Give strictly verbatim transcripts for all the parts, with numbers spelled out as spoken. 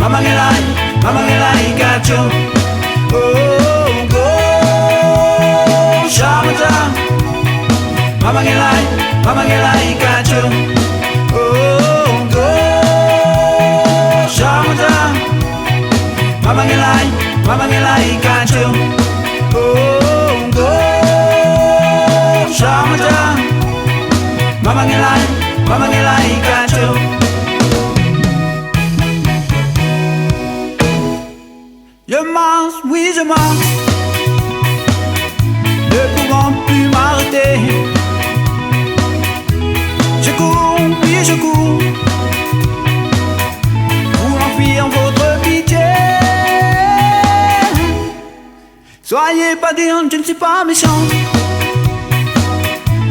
މަމަ ގެ ލާއި، މަމަ ގެ ލާއި ކާޗޯ. އޯ، ގޯ، ޝާމަޖާ. މަމަ ގެ ލާއި، މަމަ ގެ ލާއި ކާޗޯ. އޯ، ގޯ، ޝާމަޖާ. މަމަ ގެ ލާއި، މަމަ ގެ ލާއި ކާޗޯ. އޯ، ގޯ، ޝާމަޖާ. މަމަ ގެ ލާއި، މަމަ ގެ ލާއި ކާޗޯ. Je m'en, oui, je m'en. Ne pouvant plus m'arrêter. Je cours, oui, je cours. Voulant fuir votre pitié. Soyez pas dur, je ne suis pas méchant.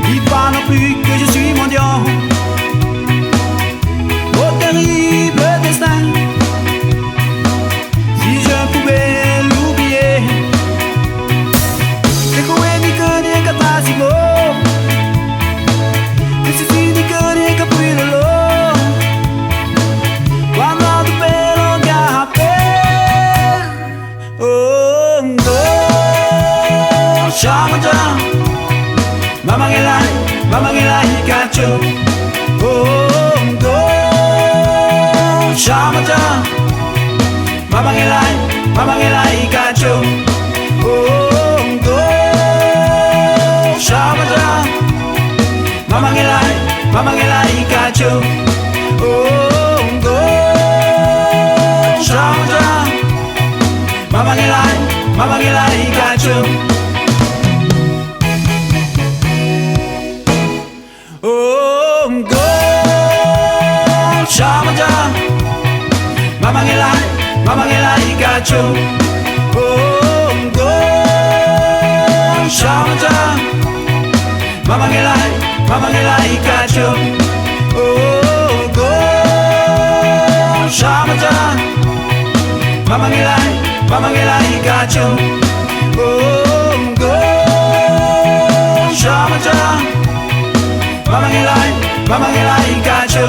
Dites pas non plus que je suis mendiant. Oh terrible destin, si je pouvais l'oublier. Te koe ni kone katasi mo. Te sisi ni kone kapuilolo. Cuando tu pelo ya. އޯ، ގޯ، ޝާމަޖާ. މަމަ ގެ ލާއި، މަމަ ގެ ލާއި ކާޗޯ. އޯ، ގޯ، ޝާމަޖާ. މަމަ ގެ ލާއި، މަމަ ގެ ލާއި ކާޗޯ. އޯ، ގޯ، ޝާމަޖާ. މަމަ ގެ ލާއި، މަމަ ގެ ލާއި ކާޗޯ. އޯ، ގޯ، ޝާމަޖާ. މަމަ ގެ ލާއި، މަމަ ގެ ލާއި ކާޗޯ. އޯ، ގޯ، ޝާމަޖާ. މަމަ ގެ ލާއި، މަމަ ގެ ލާއި ކާޗޯ. އޯ، ގޯ، ޝާމަޖާ. މަމަ ގެ ލާއި، މަމަ ގެ ލާއި ކާޗޯ. އޯ، ގޯ، ޝާމަޖާ. މަމަ ގެ ލާއި، މަމަ ގެ ލާއި ކާޗޯ. އޯ، ގޯ، ޝާމަޖާ. މަމަ ގެ ލާއި، މަމަ ގެ ލާއި ކާޗޯ.